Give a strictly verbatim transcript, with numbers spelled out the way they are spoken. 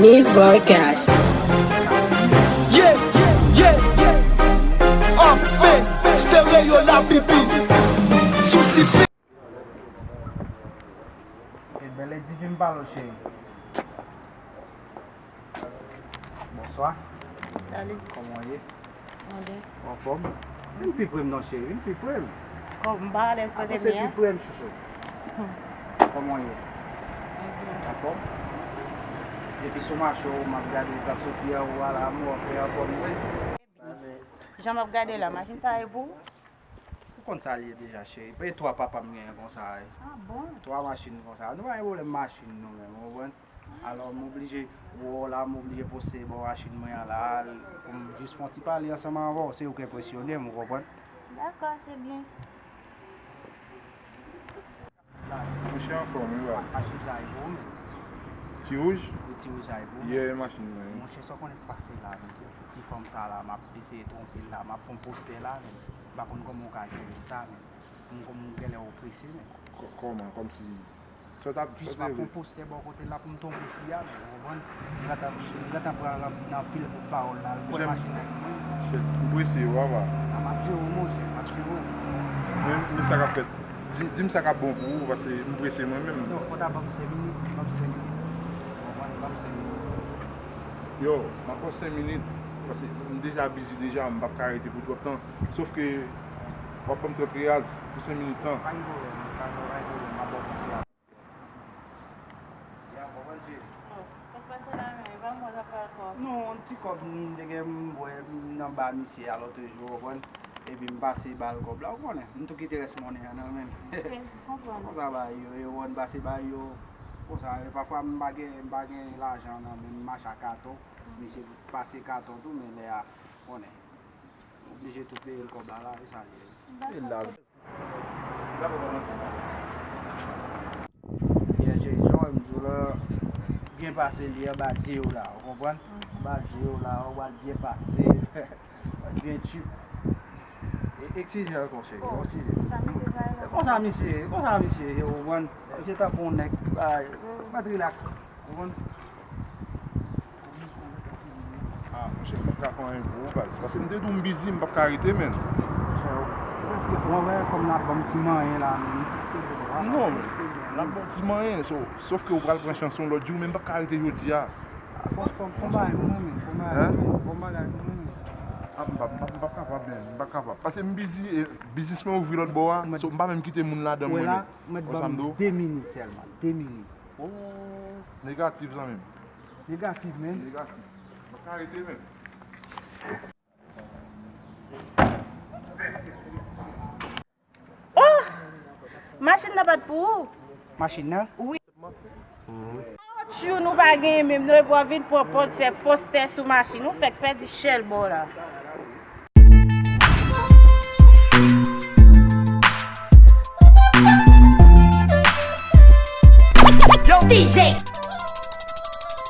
Miss Broadcast. Yeah, yeah, yeah. Off man, stereo la pipi. Sousi. E bèl, e di vin pale w, cheri. Bonswa. Salut. Kòman w ye? Mwen byen. Ou anfòm? Vin pi pre m non, cheri, vin pi pre m. Kòm m pa alèz kote m ye a? Avanse pi pre m, chouchou. Kòman w ye? Mwen byen. Anfòm? Depi sou mache w, m ap gade, w t ap soti anwo a la, m wè w fè anfòm vre. Jan m ap gade la, machin sa e pou ou? Ou konn sa l ye deja, cheri. E twa papa m genyen konsa, wi. Ah bon? Twa machin konsa. Nou pa gen pwoblèm machin, nou menm, ou konprann? Alò, m oblije wè w la, m oblije poste bò machin mwen an la, pou m jis fè yon ti pale ansanm avè w, se ou k enpresyone m, ou konprann? Dakò, se byen. Monchè anfòm, wi, baz. Machin sa e pou ou menm? Ti wouj? Wi, ti wouj sa e pou ou menm? Yeah, machin mwen, wi. Monchè, sa w konnen k pase la menm? Ti fanm sa la, m ap eseye twonpe l la, m ap fè yon postè la menm. M pa konn kòman w ka jere m sa menm. M, kòm m genlè w prese menm. Kò-, kòman? Kòmsi, sa w t ap, sa w te vle? Jis m ap fè yon postè bò kote la pou m twonpe fi a menm, ou konprann? M gentan, m gentan pran nan, nan pil bout pawòl la, l pran machin nan pou mwen. Shit, m prese, wi, papa. A, m ap jere w, monchè, m ap jere w. Men, men sa k ap fèt. Di, di m sa k ap bon pou ou, paske m prese mwen menm. Non, fò w ta ban m senk minit, ban m senk minit. Ou konprann? Ban m senk minit. Yo, m ap pran senk minit, paske m deja bizi deja, m p ap ka rete pou twòp tan. Sòf ke w ap ban m trant reyaz pou senk minit lan. Pa gen pwoblèm, pa gen, pa gen pwoblèm, m ap ba w trant reyaz. Ya, w konprann, cheri? Oh, sa k pase la menm? E pa mwen k ap pral kòb? Non, yon ti kòb m te gen m bwè nan ba misye a lòt jou, w konprann? Epi m pase ba l kòb la, ou konnen, m tou kite rès monnen an nan men l. Ok, m konprann. Konsa ba yo, yo, w konn, pase ba yo. Konsa, e pafwa m pa gen, m pa gen lajan nan men m, m mache a katon. Misye pase katon tou, men lè a, konnen. M oblije tou peye l kòb la, la, e sa l ye. Dakò. E la. Byen, cheri, jan w wè m di w la, byen pase li anba je w la, ou konprann? Anba je w la, w pral byen pase, w pral byen tchip. E, eskize ankò, cheri, eskize. Sa misye sa ye la? E konsa misye ye, konsa misye ye, ou konprann? Misye tankou yon nèg, ah, mèt rilaks, ou konprann? Ah, monchè, m p ap ka fè anyen pou ou, baz. Paske m te di w m bizi, m p ap ka rete, menn. Monchè, ou prèske, w wè fanm nan ap ban m ti manyen la, menn. Li prèske bon, non, prèske bon. L ap ban w ti manyen, so, sòf ke ou pral pran chans yon lòt jou, men m p ap ka rete jodi a. Fò, fò, fò m bagay pou mwen, menn. Fò m bagay pou mwen, fò m bagay pou mwen, menn. Ah, m p ap, m p ap, m p ap kapab, menn. M p ap kapab. Paske m bizi, e biznis mwen ouvri lòt bò a, so m pa menm kite moun ladan mwen, menn. Ou wè la, ou mèt ban m de minit sèlman, de minit. Oh, negatif, zanmi m. Negatif, menn. Negatif. Mwen ka rete, menn. Oh! Machin nan pa t pou ou. Machin nan? Wi. Kawoutchou nou pa genyen menm, non, epi w ap vin pran pòz fè postè sou machin. Ou fèk pèdi chèl bò la.